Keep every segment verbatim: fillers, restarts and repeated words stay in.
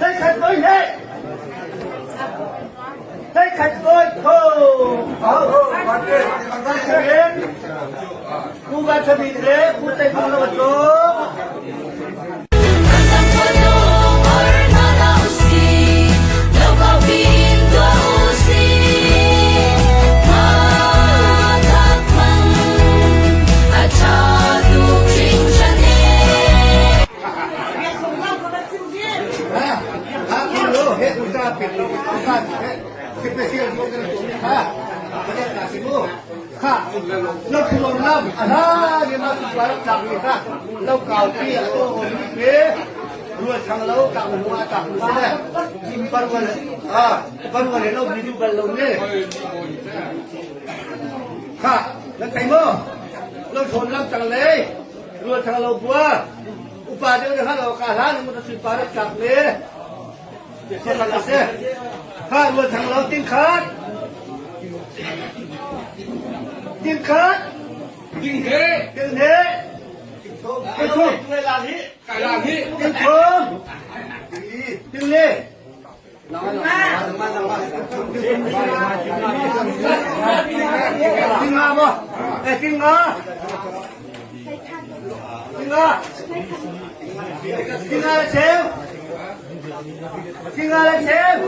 Hei khat voi hei. Hei khat voi tho. Hau. Ku ba tha bin le ku te ku lo cho. Ha? Ha? Hello, he, usa, he, usa, he. Special program tu, ha? Kha, lo khulom lam, ala, ni ma su bar tak ni kha. Lo kau pi, a to, o ni pe. Rual thang lo, tak ni ma tak ni se le. Bar wal, ah, bar wal lo, bi du bal lo ni. Kha, lo kai mo. Lo khulom lam tang le. Rual thang lo bua. U Pa deuh deuh ha lo ka hlan mu ta sui pa deuh tak le. Kha rual thang lo ting khat. Ting khat. Ting he. Ting he. Ting thum. Ting thum. Ting thum. Ting le. Ting nga maw? Eh, ting nga. Ting nga. Ting nga le cheu. Ting nga le cheu.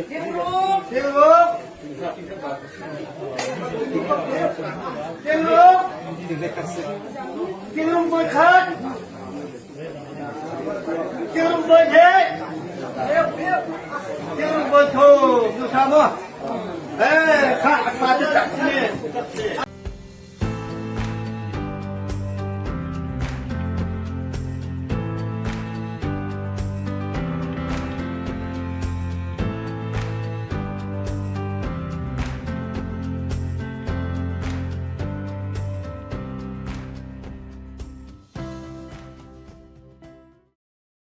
Ting ruk. Ting ruk. Ting ruk voi khat. Ting ruk voi thum. Ting ruk voi thum. Nusia maw? Eh, kha, kha te tak sini.